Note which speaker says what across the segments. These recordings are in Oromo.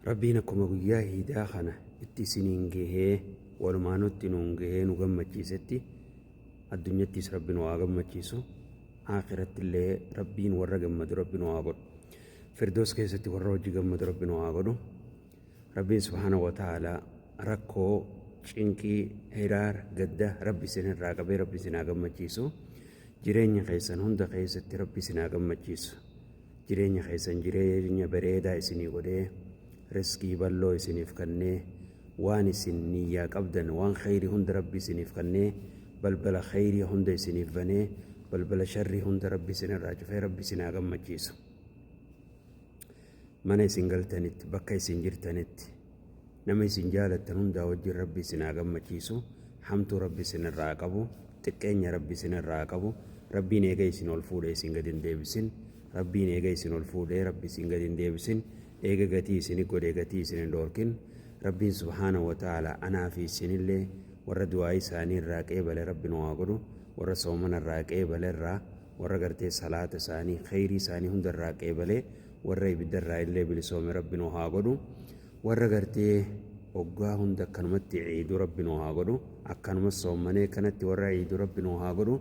Speaker 1: Rabbiin akkuma guyyaa iidaa kana itti isiniin gahee walumaanutti nuun gahee nu gammachiisetti addunyattis Rabbi nu haa gammachiisu, aakhiratti illee Rabbiin warra gammadu Rabbi nu haa godhu. Firdoos keessatti warra hojii gammadu Rabbi nu haa godhu. Rabbiin subhaanahu wa ta'aalaa rakkoo, cinqii, hiraar, gadda Rabbi isin irraa qabee Rabbi isin haa gammachiisu. Jireenya keessan hunda keessatti Rabbi isin haa gammachiisu. Jireenya keessan jireenya bareedaa isinii godhee, riskii balloo isiniif kannee, waan isin niyyaa qabdan waan kheyrii hunda Rabbi isiniif kannee, balbala kheyrii hunda isiniif banee, balbala sharrii hunda Rabbi isin irraa cufee Rabbi isin haa gammachiisu. Mana isin galtanitti, bakka isin jirtanitti, nama isin jaalattan hundaa wajjin Rabbi isin haa gammachiisu. Hamtuu Rabbi isin irraa haa qabu. Xiqqeenya Rabbi isin irraa haa qabu. Rabbiin eega isin ol fuudhee isin gad hin deebisin. Rabbiin eega isin ol fuudhee Rabbi isin gad hin deebisin. Eega gatii isini godhee gatii isin hin dhoorkin. Rabbiin subhaanahu wa ta'aalaa anaa fi isinillee warra du'aa'ii isaanii irraa qeebale Rabbi nu haa godhu. Warra soomana irraa qeebale irraa, warra gartee salaata isaanii, kheyrii isaanii hunda irraa qeebalee, warra ibidda irraa illee bilisoome Rabbi nu haa godhu. Warra gartee hoggaa hunda akkanumatti ciidu Rabbi nu haa godhu. Akkanumas soommanee kanatti warra ciidu Rabbi nu haa godhu.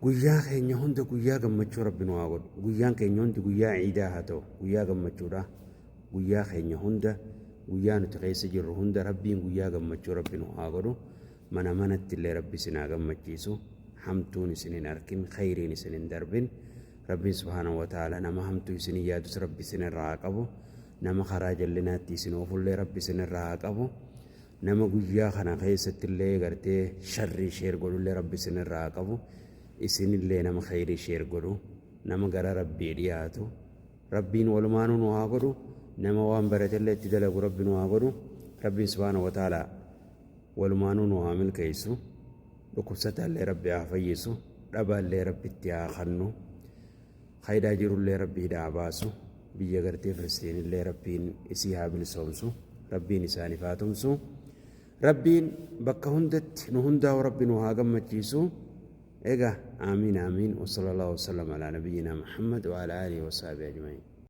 Speaker 1: Guyyaa keenya hunda guyyaa gammachuu Rabbi nu haa godhu. Guyyaan keenya hundi guyyaa ciidaa haa ta'u. Guyyaa gammachuudha. Guyyaa keenya hunda, guyyaa nuti keessa jirru hunda Rabbiin guyyaa gammachuu Rabbi nu haa godhu. Mana manatti illee Rabbi isin haa gammachiisu. Hamtuun isin hin arkin, kheyriin isin hin darbin. Rabbiin subhaanahu wa ta'aalaa nama hamtuu isin yaadus Rabbi isin irraa haa qabu. Nama karaa jallinaatti isin oofullee Rabbi isin irraa haa qabu. Nama guyyaa kana keessatti illee gartee sharrii share godhullee Rabbi isin irraa haa qabu. Isinillee nama kheyrii share godhu, nama gara Rabbii dhiyaatu Rabbiin walumaanuu nu haa godhu. Nama waan baratellee itti dalagu Rabbi nu haa godhu. Rabbiin subhaanahu wa ta'aalaa walumaanuu nu haa milkeessu. Dhukkubsataallee Rabbi haa fayyisu. Dhabaallee Rabbi itti haa kannu. Hidhaa jirullee Rabbi hidhaa haa baasu. Biyya gartee Filistiinillee Rabbiin isii haa bilisoomsu. Rabbiin isaaniif haa tumsu. Rabbiin bakka hundatti nu hundaa'u Rabbi nu haa gammachiisu. Egaa aamiin aamiin. Wassallallahu wasallam alaa nabiyyinaa Muhammad wa alaa aalihi wa sahbihi ajma'iin.